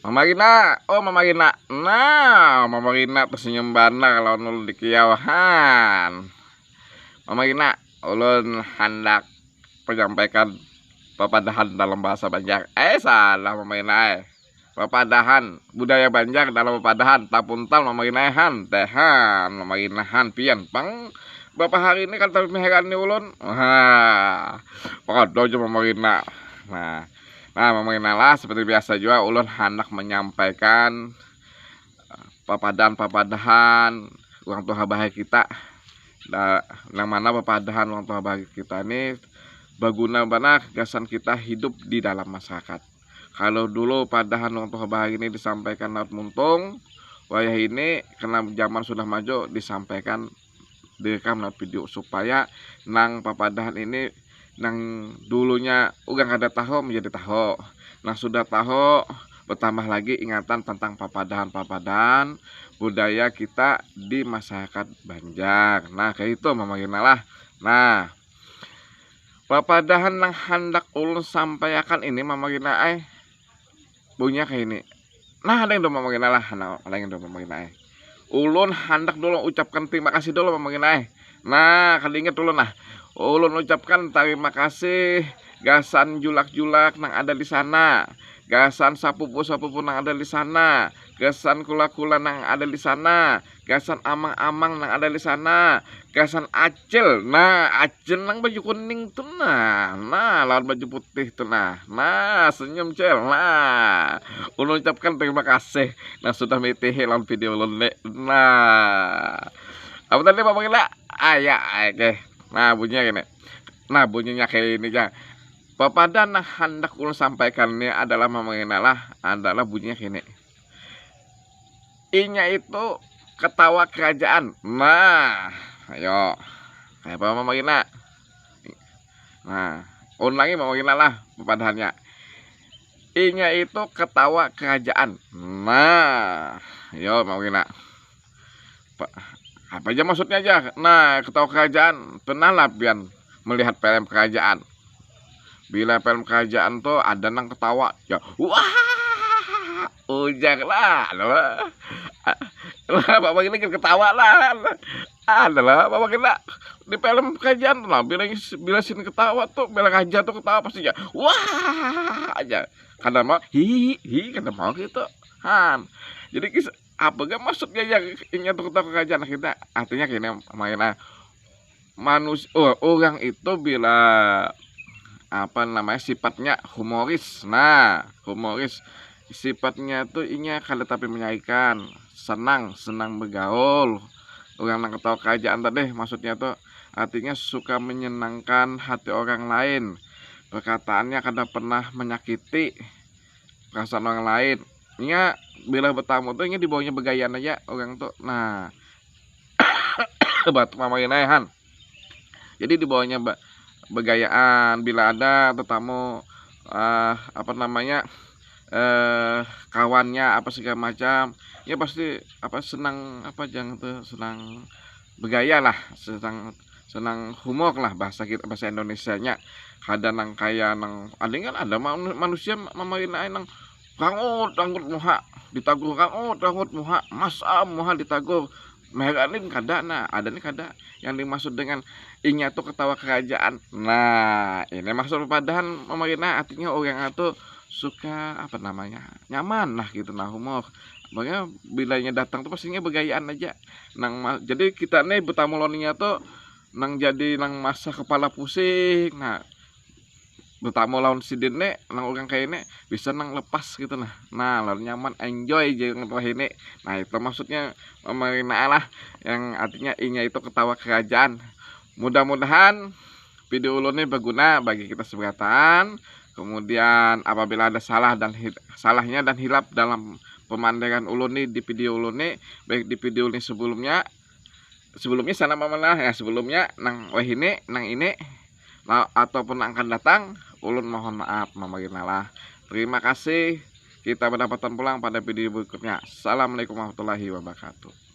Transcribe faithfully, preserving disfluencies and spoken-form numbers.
Mama Rina, oh Mama Rina. Nah, Mama Rina tersenyum banar lawan ulun di kiauhan. Mama Rina, ulun handak menyampaikan papadahan dalam bahasa Banjar. Eh, salah Mama Rina, eh. Papadahan, budaya Banjar dalam papadahan, tapuntal Mama Rina, eh, han, tehan Mama Rina, han, pian pang. Berapa hari ini kan tapi meherani ulun. Wah, podo aja Mama Rina. Nah, nah Mama Rina lah, seperti biasa juga ulun handak menyampaikan, eh, papadahan-papadahan urang tuha bahari kita. Nah, yang mana papadahan urang tuha bahari kita ni baguna banar gasan kita hidup di dalam masyarakat. Kalau dulu padahan urang tuha bahari ini disampaikan lawan muntung, wayah ini kena zaman sudah maju disampaikan direkam lawan video supaya nang papadahan ini nang dulunya urang kada tahu menjadi tahu, nang sudah tahu bertambah lagi ingatan tentang papadahan-papadahan budaya kita di masyarakat Banjar. Nah, kayak itu Mama Rina lah. Nah, papadahan nang handak ulun sampaiakan ini Mama Rina ai, bunyinya kayak ini. Nah, ada yang domba Mama Rina lah, nah, ada yang domba Mama Rina ai. Ulun handak dulu ucapkan terima kasih dulu Mama Rina ai. Nah, kada ingat dulu nah. Ulun ucapkan terima kasih gasan julak-julak nang ada di sana, gasan sapupu-sapupu nang ada di sana, gasan kula-kula nang ada di sana, gasan amang-amang nang ada di sana, gasan Acil. Nah, Acil nang baju kuning tu nah. Nah, lawan baju putih tu nah. Nah, senyum Cil. Nah, ulun ucapkan terima kasih nah sudah mitihi lawan video ulun ni. Nah, apa tadi Mama Rina? Ah ya, oke. Nah, bunyinya gini. Nah, bunyinya kayak ini ja. Papadan nah handak ulun sampaikan ini adalah Mama Rina lah, adalah bunyinya gini. Inya itu ketawa kerajaan. Nah, ayo. Kayak apa Mama Rina? Nah, ulun lagi Mama Rina lah papadahannya. Inya itu ketawa kerajaan. Nah, ayo Mama Rina. Pa-, apa aja maksudnya aja? Nah, ketawa kerajaan. Pernah lah pian melihat film kerajaan? Bila film kerajaan tuh ada nang ketawa, ya, wah, ujar lah, ada lah. Lah, Bapak ini kan ketawa lah. Ada lah, Bapak kita di film kerajaan lah. Bila, bila scene ketawa tuh, bila raja tuh ketawa pasti ya, wah, aja. Kada mau, hi, hi, kada mau gitu. Han. Jadi kis-, apa gak maksudnya yang inya tuh ketawa kerajaan kita? Artinya gini, main ah, manus-, oh, orang itu bila, apa namanya, sifatnya humoris. Nah, humoris sifatnya tuh inya kada tapi menyaikkan, senang, senang begaul. Orang nang ketawa kerajaan tadi maksudnya tuh artinya suka menyenangkan hati orang lain. Perkataannya kada pernah menyakiti perasaan orang lain. Inya bila bertamu tuh inya dibawanya begayaan aja orang tuh. Nah, batuk Mama Rina ya, Han. Jadi dibawanya ba-, begayaan bila ada tetamu, eh, apa namanya, eh, kawannya apa segala macam, ya pasti apa, senang apa, jangan tuh, senang begaya lah, senang, senang humor lah bahasa kita, bahasa Indonesianya. Kada nang kaya nang, ada kan ada manu-, manusia Mama Rina nang rangut rangut muha, ditagur rangut rangut muha, masam muha ditagur. Meheranin kada, nah, ada nih kada yang dimaksud dengan inya tuh ketawa kerajaan. Nah, ini maksud padahan Mama Rina, artinya orang tuh suka apa namanya, nyaman lah gitu, nah, humor. Makanya bilanya datang tuh pastinya begayaan aja. Nang ma-, jadi kita nih bertamu lawan inya tuh nang jadi nang masa kepala pusing. Nah, bertamu lawan sidin nih, nang orang kayak ini bisa nang lepas gitu nah. Nah, lalu nyaman, enjoy jangan wah ini. Nah, itu maksudnya Mama Rina lah, yang artinya inya itu ketawa kerajaan. Mudah-mudahan video ulun ini berguna bagi kita seberataan. Kemudian apabila ada salah dan hil-, salahnya dan hilap dalam pemandangan ulun nih di video ulun nih, baik di video ini sebelumnya, sebelumnya sana Mama Rina, ya sebelumnya nang wah ini, nang ini, la-, ataupun nang akan datang, ulun mohon maaf Mama Rina lah. Terima kasih. Kita berdampatan pulang pada video berikutnya. Assalamualaikum warahmatullahi wabarakatuh.